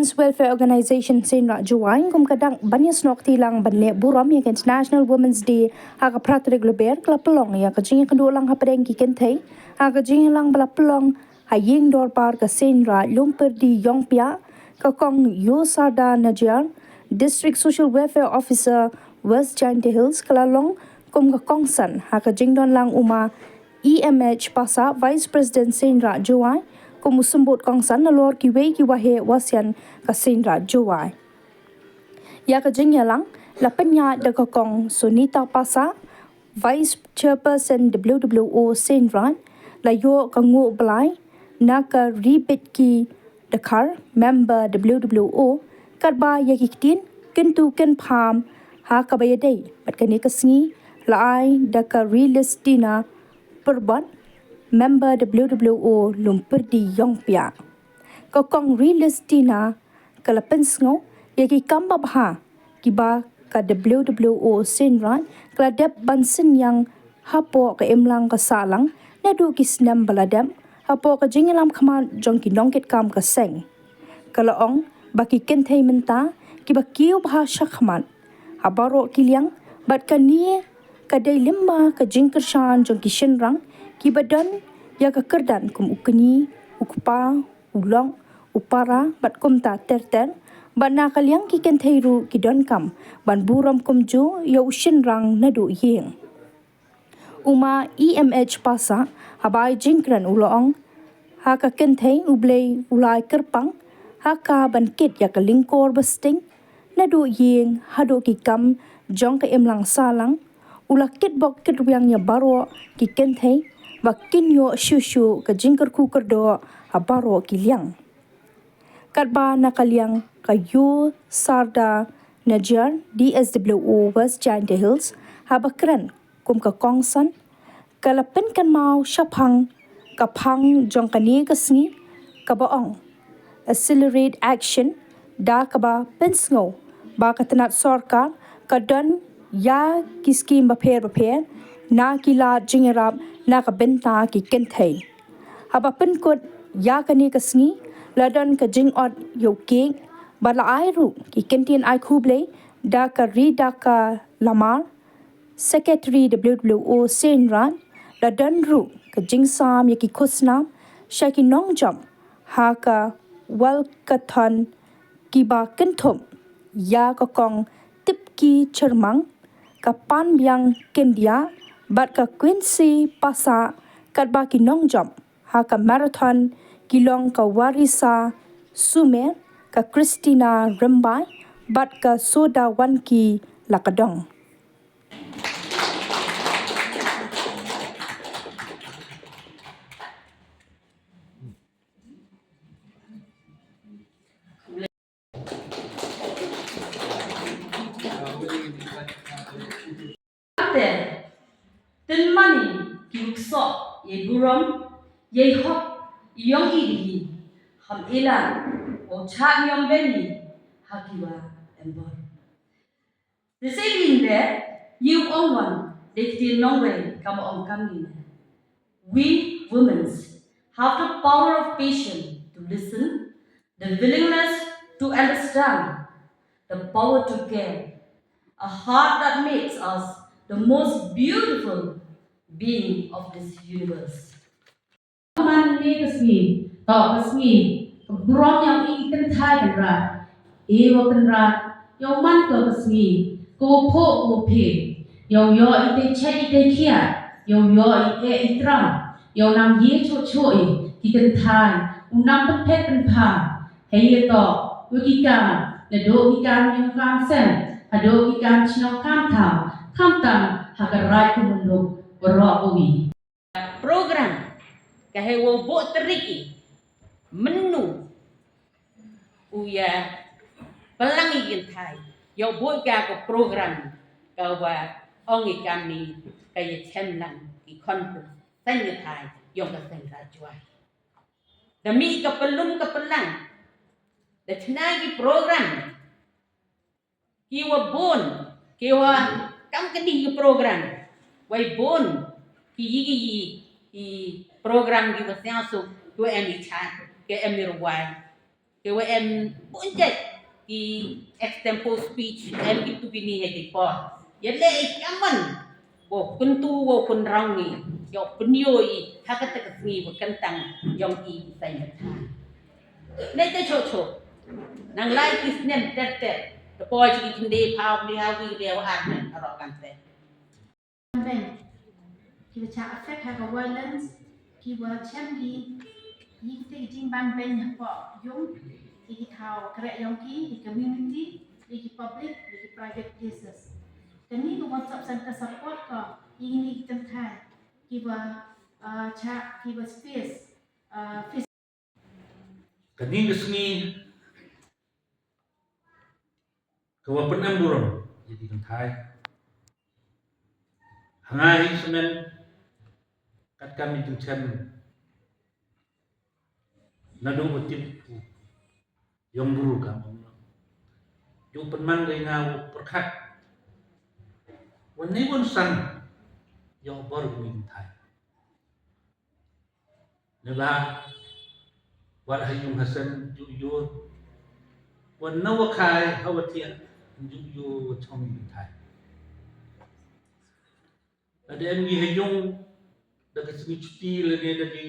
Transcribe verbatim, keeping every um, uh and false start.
Women's Welfare Organization Seiñraij Jowai, kum ka dak ban ïasnoh kti lang ban leh burom ïa ka International Women's Day ha ka phra tarik Lber, ka la pynlong ïa ka jingïakynduh lang hapdeng ki kynthei ha ka jingïalang ba la pynlong ha ïing dorbar ka Seiñraij Lumpyrdi Ïongpiah. Ka Kong Yosarda Najiar, District Social Welfare Officer, West Jaintia Hills, ka la long kum ka kongsan ha ka jingdon lang u Ma E M H Passah, Vice President Seiñraij Jowai, kum u symbud kongsan nalor kiwei ki waheh wasian ka Seiñraij Jowai. Ïa ka jingïalang la pynïaid da ka Kong Sunita Passah, Vice Chairperson W W O Seiñraij, la ïoh ka nguh blai na ka Ri Bitki Dkhar, Member W W O, katba ïa ki ktien kyntu kynpham ha kaba ïadei bad kane ka sngi la ai da ka Ri Listina Pyrbot, Member W W O Lumpyrdi Ïongpiah. Ka Kong Ri Listina ka la pynsngew ïa ki kam babha kiba ka W W O Seiñraij ka la dep ban synñiang hapoh ka imlang ka sahlang naduh ki snem ba la dep hapoh ka jingïalam khmat jong ki nongkitkam ka seng. Ka la ong ba ki kynthei mynta kiba kiew bha shakhmat ha baroh ki liang bad kane ka dei lyngba ka jingkyrshan jong ki shynrang kiba don ïa ka kyrdan kum u kñi, u kpa, u lok, u para bad kumta ter ter, bad na ka liang ki kynthei ruh ki donkam ban burom kumjuh ïa u shynrang naduh ïing. U Ma E M H Passah haba ai jingkren u la ong, ha ka kynthei U Blei u la ai kyrpang ha ka ban kit ïa ka lyngkor ba sting naduh ïing haduh ki kam jong ka imlang sahlang. U la kitbok kitrwiang ïa baroh ki kynthei ba kin ïoh shuh shuh ka jingkyrkhu kyrdoh ha baroh ki liang. Katba na ka liang ka Yosarda Najiar, D S W O West Jaintia Hills, haba kren kum ka kongsan, ka la pynkynmaw shaphang ka phang jong kane ka sngi kaba ong Accelerate Action, da kaba pynsngew ba ka tnat sorkar ka don ïa ki skim bapher bapher na ki lad jingïarap na ka bynta ki kynthei. Haba pynkut ïa kane ka sngi la don ka jingot ïa u kek bad la ai ruh ki kyntien ai khublei da ka Ri Daka Lamar, Secretary W W O Seiñraij, la don ruh ka jingsam ïa ki khusnam sha ki nongjop ha ka walkathon kiba kynthup ïa ka Kong Tipki Chyrmang, ka Panbiang Kyndiah bad ka Quincy Passah, katba ki nongjop ha ka marathon ki long ka Warisa Sumer, ka Christina Rymbai bad ka Sodawanki Lakadong. Te, tynmani ki u ksoh ïa i burom, ïa i hok ïong i dihi, ham ila, u chak ïong beni, ha kiwa em bor. Te se yin de, yu ong wan, de ktien nongwei, kam ong kam ni. We women have the power of patience to listen, the willingness to understand, the power to care, a heart that makes us the most beautiful being of this universe. Man ne ka sngi, to ka sngi, ka burom ïong i kynthai kynrad. E wa kynrad, ïong man ka ka sngi, ko pho ko phe, ïong ïoh i te chet i te khiah, ïong ïoh i e i tram, ïong nam ye cho cho i, ki kynthai, u nam pynphet pynpha, hei ye to, u ki kam, na do ki kam ïong kam sem, ha do ki kam chnong kam thaw, kam tam, ha ka rai ku munduk, baroh u i. Program ka hei wow buh tarik i mynnu u ya pynlang i kynthai yow buh ka ka program ka wa ong i kam ni ka ya chem lang i khon ku seng kynthai yong ka seng ka juai. Da mi ka pynlum ka pynlang da chna ki program ki wa bun, ki wa kam kani ki program, wei bun, ki yi ki yi, ki program ki wa siang suk, ki wa em i chat, ki em i ruwai. Ki wa em bun jait ki extempore speech, em ki tu ki ni ha ki por. Ïa leh ïa ki aman wow kyntu wow kynrang ni, ïa pynïoh i ha kata ka sngi wa kyntang jong i Sain Bynta. Leh te cho cho. Nang lai ki snem ter ter. Te poi chi ki khynde phaw, khynde hawi, khynde haw ar, ne arok kan te. Beng. Ki wa cha affect ha ka violence, ki wa chem ki, ïa ki te ki jingban beng ha pok yung, ïa ki thaw kreh yong ki, ïa ki community, ïa ki public, ïa ki private places. Kani ka One Stop Center support ka ïa kini ki kynthai ki wa, ah, cha, ki wa face, ah, face. Kani ka sngi ka wa pynem burom ïa ki kynthai. Ha nga hi smen kat kam i jingchem naduh wa tip u yong bru kam ong. Ju pynman dei nga u pyrkhat wan ni wan sang ïa u bor u kynthai. Neba wat ha yung ha sem ju yu. Wan na wa khai ha wa thiah ju yu wa chong kynthai. Lada em ngi ha yung da ka sngi chuti lane da ki